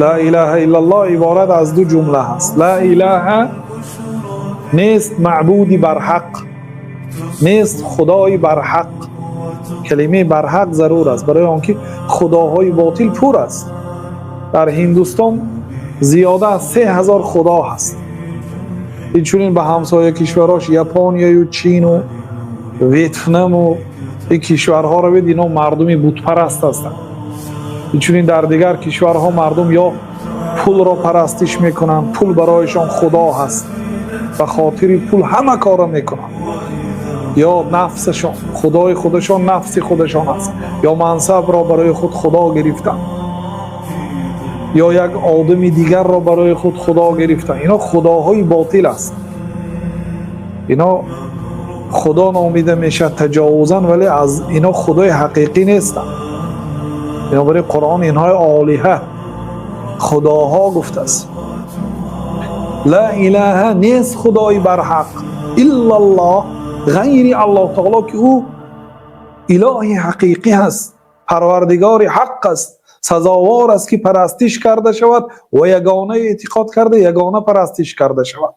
Ла илаҳа иллаллоҳ иборат аз ду ҷумла ҳаст. Ла илаҳа, нест маъбуди барҳақ, нест худои барҳақ. Калимаи барҳақ зарур аст, барои он ки худоҳои ботил пур аст. Дар Ҳиндустон зиёда аз 3000 худо ҳаст. Инчунин ба ҳамсоя кишварҳош, Японияю Чину Ветнаму ин кишварҳо равед, ино мардуми бутпараст ҳастанд. Инчунин дар дигар кишварҳо мардум ё пулро парастиш мекунанд, пул барояшон худо ҳаст, ба хотири пул ҳама корро мекунанд, ё нафсашон худои худашон, нафси худашон аст, ё мансабро барои худ худо гирифтанд, ё як одами дигарро барои худ худо гирифтанд. Ино худоҳои ботил аст. Ино худо номида мешавад таҷовузан, вале аз ино худои ҳақиқӣ нестанд. Бинобар ин Қуръон инҳои олиҳа, худоҳо гуфтааст. Ла илаҳа, нест худои барҳақ, иллаллоҳ, ғайри Аллоҳ таоло, ки ӯ илоҳи ҳақиқӣ ҳаст, парвардигори ҳақ аст, сазовор аст, ки парастиш карда шавад ва ягона эътиқод карда, ягона парастиш карда шавад.